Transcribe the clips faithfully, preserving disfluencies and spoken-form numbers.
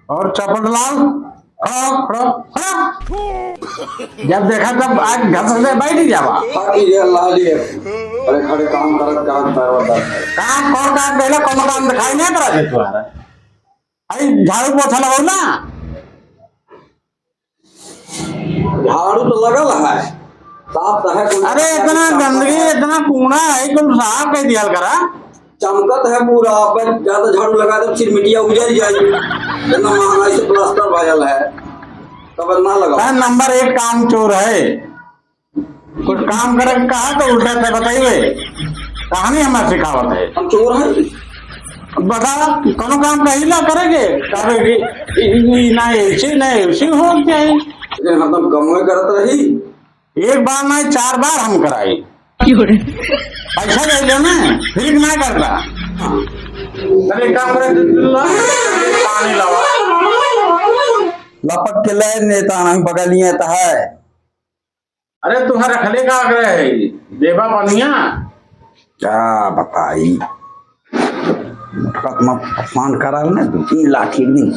और चपट लाल, खड़ा हो, खड़ा हो, खड़ा हो। जब देखा तब आज घस से बैठ ही जावा। हाँ, ठीक है, अल्लाह लिए। अरे खड़े काम करत करत पैर दर्द है। काम कौन काम कहला, कौन काम दिखाई नहीं पड़ा दे तुम्हारा? अरे झाड़ू पोछा लगाओ ना। झाड़ू तो लगल है, साफ तो है, कोई अरे, इतना गंदगी, इतना कूड़ा है, तुम साफ कर दिया करा। चमकत है पूरा, अब ज्यादा झाड़ू लगा दे, चिरमिटिया उजर जाई। इतना महंगा से प्लास्टर भयल है, तब ना लगा। अरे, नंबर एक काम चोर है, कुछ काम करे के कहा तो उल्टा से बताइए, कहानी हमारे सिखावत है। हम चोर हैं? बता, कोनो काम कही ना करेगे, कहे कि ई, ई ना ऐसे, ना ऐसे हो क्या है? लेकिन हरदम कमवे करत रही। एक बार ना, चार बार हम कराई। क्यों रे? पैसा ले लो ना, फिर ना करता। अरे काम करे, पानी लावा। लपक के ले नेता नहीं बगलिए तो है। अरे तुम्हारा रखले का आग्रह है, देवा पनिया। क्या बताई, मोटका तुम्हारा परेशान करा ना, दो तीन लाठी एक दिन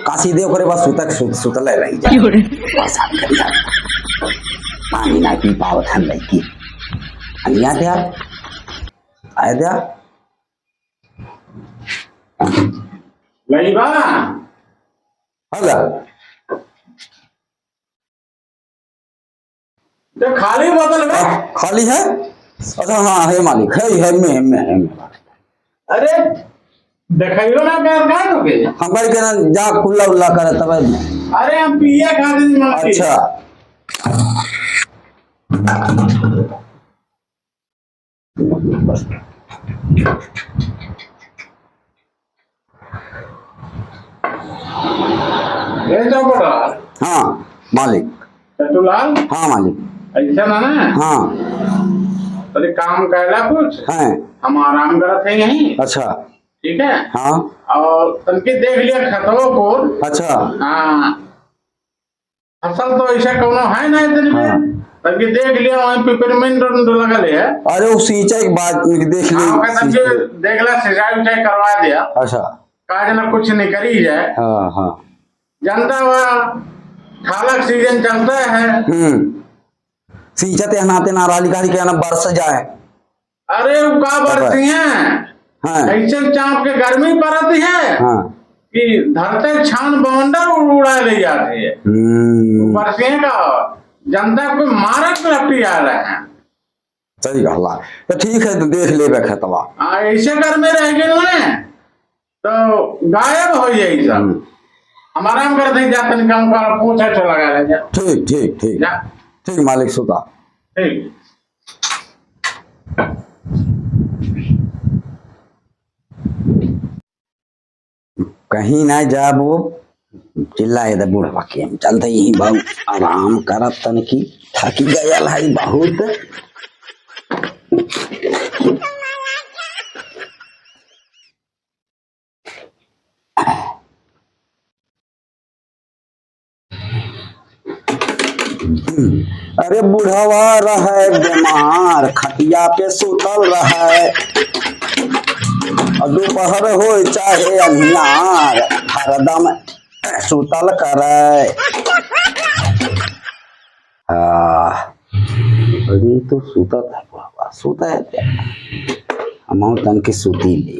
काशी दे, ओकरे बाद सुतक सुत, सुतले रही जा। क्यों रे? परेशान करी जा। पानी ना पी पावत हम लइकी। अनिया द्या, आए द्या। लइबा। हला। तो खाली बोतल में? हाँ, खाली है। अच्छा, हाँ, है मालिक, है, है, में, में, है, में। अरे, देखाइयो ना प्यार का तो के? हम भाई के ना जा कुल्ला उल्ला करे तब। अरे, हम पिए खातिर मांगते हैं। अच्छा। ए चौपड़ा। हाँ, मालिक। चट्टूलाल। हाँ, मालिक। ऐसा ना ना। हाँ। तनी काम कैला कुछ। हैं। हम आराम करत है यहीं। अच्छा। ठीक है। हाँ। और तनके देख लिया खतवा को। अच्छा। हाँ। फसल तो ऐसा कौनो है ना इतनी में। हाँ। तनके देख लिया वहीं पिपरमेंट लगा ले है। अरे वो सींचा एक बात देख ली। हाँ, ओकर तनके देख ला, सिंचाई उचाई करवा दिया। अच्छा। का जना कुछ निकली जाए। हाँ, हाँ। जनता वा, खालक सीजन चलता है। हम्म। सींचत यहाँ नाते ना रहा लिखा लिखे ना बरस जाए। अरे, उ का बरसी हैं? हाँ। ऐसे चाँप के गर्मी पड़त है हाँ। कि धरते छान बवंडर उड़-, उड़ा ले जाते हैं। हम्म। बरसी हैं का? जनता को मारक लपटी आ रहे हैं। सही कहला। तो ठीक है, तो देख लेबे खेतवा। हाँ, ऐसे गर्मी रह गए ना, तो गायब हो जाई सब। हम्म। हम आराम करते हैं, जाते हैं काम का, पोछा छो लगा ले जा। ठीक, ठीक, ठीक। जा। ठीक, मालिक सुता। ठीक। कहीं ना जाबो, चिल्लाए दे बुढ़वा के, हम चलते ही बाबू, आराम करत तन की, थकी गयल है बहुत। अरे बुढ़वा रहे बीमार, खटिया पे सुतल रहे, और दोपहर होए चाहे अन्हियार, हरदम सुतल करे। आ, अरे तो सुतत है बुढ़वा, सुतत है। हमहू तन के सुती ले।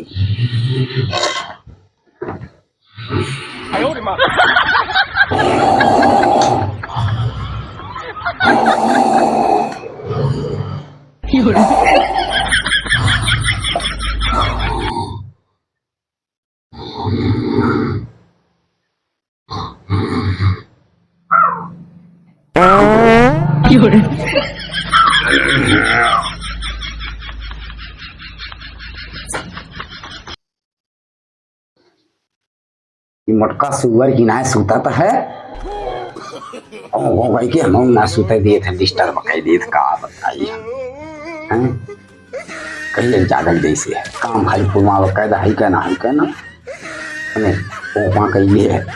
ई मोटका सुअर की नाय सुतत है। ओ, हो गई कि हम ना सुते देत है, disturb कर देत, का बताई हम। हैं? कहिए जागल जैसे है। काम खाली पुलवा कैदा है क्या ना, है क्या ना? नहीं, वो वहाँ कहिए है।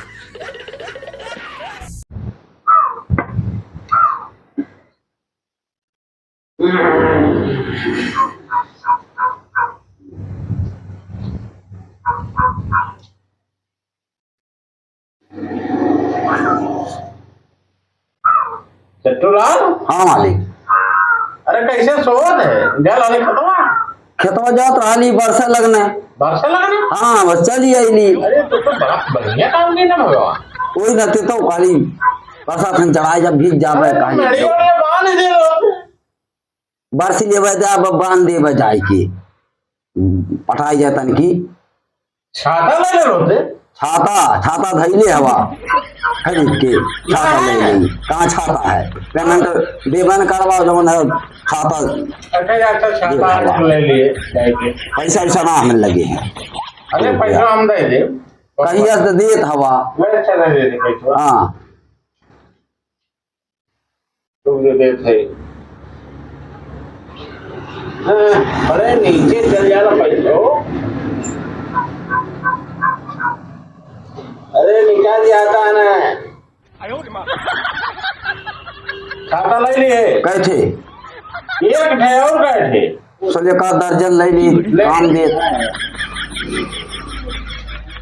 दुलाल? हाँ मालिक। अरे कैसे सोवत है? गल हले खेतवा? खेतवा जात रहली बरसे लगने। बरसे लगने? हाँ, बस चली आइली। अरे तो, तो बड़ा बढ़िया काम की ना भगवान। कोई ना, ते तो खाली बरसा थन चढ़ाई, जब भीग जाबे अरे, कहीं नड़ी तो। ओड़ी बांध दे लो। बरसी लेबे जा, ब-, बांध देबे जाए के। पटाई जाए तन की। छाता ले ले होते। छाता, छाता धइले हवा। खरीद के छाता ले ले। कहाँ छाता है? पेमेंट देबे न करवा, जवन है छाता। अच्छा, अच्छा, छाता ले ले लिए, जाए के। पैसा वैसा ना हमें लगे हैं। अरे, पैसा हम दे दे। कहिया से देत हवा। मैं अच्छा दे दे पैसा। हाँ। तुम जो देत है। हाँ, अरे नीचे चल जा ना पैसो। अरे निकाल जाता है ना। खाता ले लिए। कैसे? एक ठे और कैसे? चलिए का दर्जन ले ली, ले। काम दे।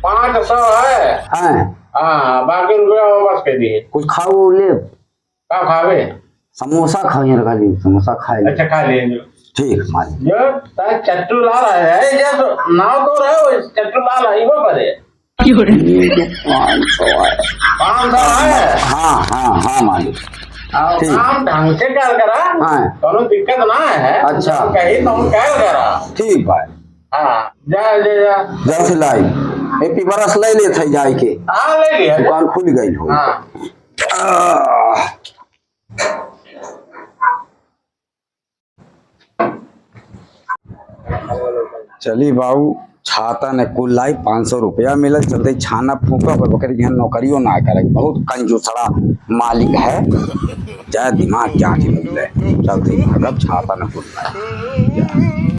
पाँच सौ है। हैं। हाँ, बाकी रुपया वापस कर दिए। कुछ खाओ ले। का खावे? समोसा खाइए, रखा ली, समोसा खाए। अच्छा, खा लिए जो। ठीक, मालिक। जो तार चट्टू लाल है, ये तो नाव तो रहे हो, चट्टू लाल है, वो करे। ये जो पाँच सौ है। पाँच सौ है? हाँ, हाँ, हाँ, मालिक। और ठीक। काम ढंग से कर करा, हाँ। कोनो दिक्कत ना है। अच्छा। कहीं तो हम कर करा। ठीक भाई। हाँ, जा, जा, जा। जा से लाई। ए, पी बरस ले ले थे जाए के। हाँ, ले लिया। दुकान खुल गई हो। हाँ। आह। चली बाबू, छाता ने कुल लाई, पाँच सौ रुपया मिलल, चलते छाना फूका पर बकरी के यहाँ नौकरियों ना करे, बहुत कंजूसड़ा मालिक है, चाहे दिमाग जांच ले, चलते भागब छाता ने कुल लाई।